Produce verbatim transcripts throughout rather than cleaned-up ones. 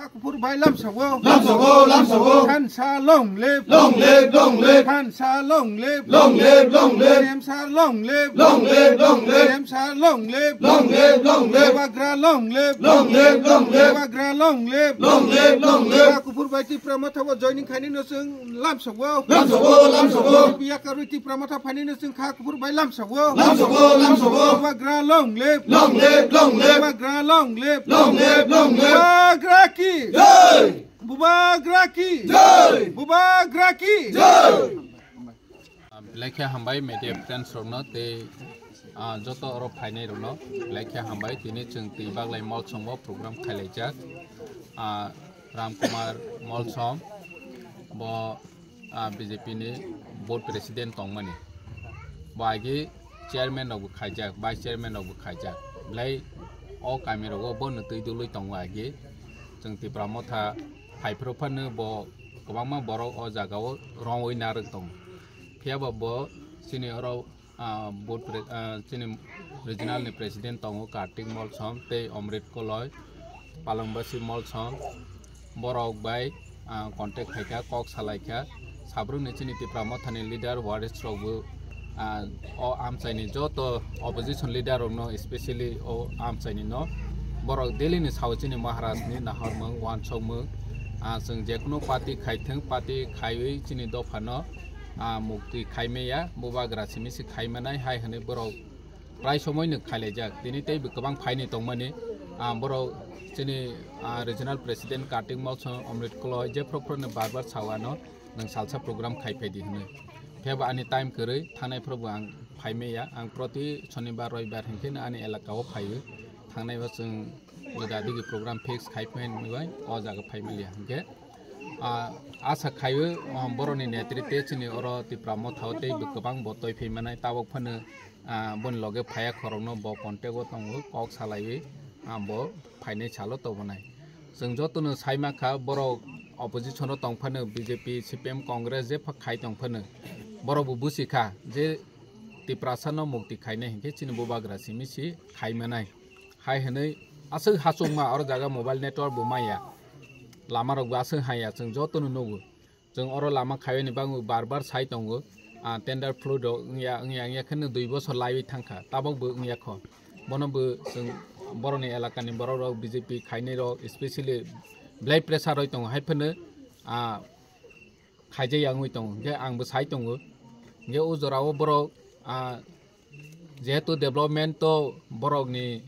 Kuphur bai lamsago. Lamsago, lamsago. Thansa long live. Long live, long live. Thansa long live. Long live, long live. T M sir long live. Long live, long live. T M sir long live. Long live, long live. Bubagra long live. Long live, long live. Bubagra long live. Long live, long live. Kuphur bai Tipra Motha o joining khainai no chwng lamsago. Lamsago, lamsago. Biya karwi Tipra Motha phainai no chwng kha kuphur bai lamsago. Lamsago, lamsago. Bubagra long live. Long live, long live. Bubagra long live. Long live, long live. Bubagra ki. Jai. Bubagra ki. Jai. Bubagra ki. Jai. Belai khe hambai media friends rokno tei, ah, joto oro phainai rokno belai khe hambai. Tini chwng twi baglai Molsom o program khailaijak. Ah, Ram Kumar Molsom bo, ah, B J P ni board president tongmani. Bo agi chairman rok bo khaijak, vice chairman rok bo khaijak. Belai o kami rogo bo no twi dului tongo agi. Chwng Tipra Motha phaiphru phano bo kwbangma borok o jaga o rongwi narwk tongo. Phiya ba bo chini oro, ah, board pre-, ah, chini regional ni president tongo Kartik Molsom tei Omrit Koloi, Palongbasi Molsom, borok bai, ah, contact khaikha, kok salaikha. Sabrumni chini Tipra Mothani leader Waris rokbo, ah, o amchaini joto opposition leader rokno, especially o amchaini no borok daily ni sao chini Maharaj ni nahormung, wansokmung, ah, chwng jekunu party khaithwng, party khaiwi chini dophano, ah, mukti khaimaya, bubagra simi se khaimanai hai hwnwi borok prai somoi no khailaijak. Tini teibo kwbang phaini tongmani, ah, borok chini, ah, regional president Kartik Molsom, Omrit Koloi, jephru phru no bar bar sao ano, nwng salsa program khai phaidi hwnwi. Phiya ba ani time kwrwi, thangnai phuru bo ang phaimaya. Ang proti Shonibar, Roibar hinkhe no ani elaka o phaio. Thangnai bo chwng juda digi program fix khai phainai bai o jaga phaimaliya hinkhe, ah, asa khaio, ah, boroni netrite chini oro Tipra Motha o teibo kwbang bo toi phaimanai, tabok phano, ah, boni loge phaiya khorokno bo contact o tongo, kok salaiwi, ah, bo phainai salo tobonai. Chwng jotono sai mankha, borok opposition o tong phano, B J P, C P M, Congress jepha khai tong phano, borok bo busi kha je Tiprasa no mukti khainai hinkhe chini bubagra simi se khaimanai. Hai hwnwi aswk hachukma oro jaga mobile network bo maya, lama rok bo aswk haya, chwng jotono nugo. Chwng oro lama khaiwi ni bagwi bar bar sai tongo, ah, tender fluid rok wngya, wngya, wngya kheno dui bosor laiwi thangkha, tabok bo wngya kho. Bono bo chwng boroni elakani borok rok B J P khainai rok, especially belai pressure roi tongo, hai phano, ah, khaijak ya wngwi tongo, hinkhe ang bo sai tongo. Hinkhe o jora o borok, ah, jehetu development to borokni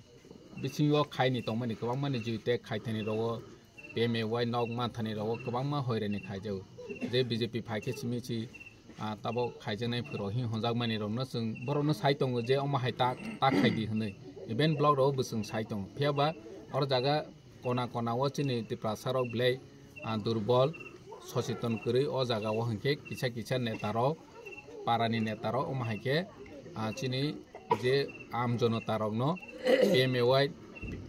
bisingo khaini tongmani kwbangmani jiutek khaithani rogo, P M A Y nok manthani rogo kwbangma hoirani khaijago. Je B J P phaikhe simi si, ah, tabok khaijaknai phwrwng hinwi honjakmani rokno chwng borokno sai tongo je omo hai ta, ta khaidi hwnwi. Even block rogo bo chwng sai tongo. Phiya ba oro jaga kona kona o chini Tiprasa rok belai, ah, durbol, socheton kwrwi o jaga o hinkhe kisa kisa neta rok, para ni neta rok omo hai khe, ah, chini je aam jonota rok no P M A Y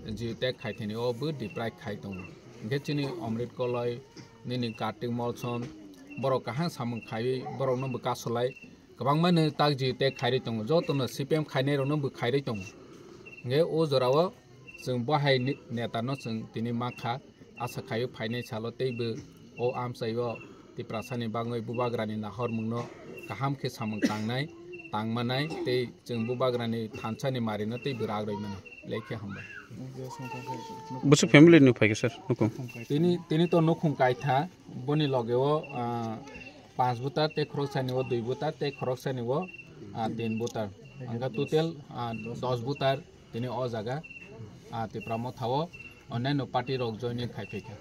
jiutek khaithani o bo deprive khai tongo. Hinkhe chini Omrit Koloi, nini Kartik Molsom, borok kaham samung khaiwi borok no bo kasolai kwbangma no tak jiutek khairwi tongo, joto no C P M khainai rok no bo khairwi tongo. Hinkhe o jora o chwng bo hai ni-, neta no chwng tini mankha. Asa khaio phainai salo teibo o amchaio Tiprasani bagwi bubagrani nahormungno kaham khe samung tangnai, tangmanai tei chwng bubagrani thansani marino teibo rak rwi mano. Lekhe hambai. Bwswk family ni phaikha sir, nukhung? Tini, tini to nukhung kaitha, boni logeo, ah, panch butar tei khoroksani o dui butar tei khoroksani o, ah, tin butar. Angkha total, ah, dos butar. Tini o jaga, ah, Tipra Motha o onnaino party rok joining khai phaikha.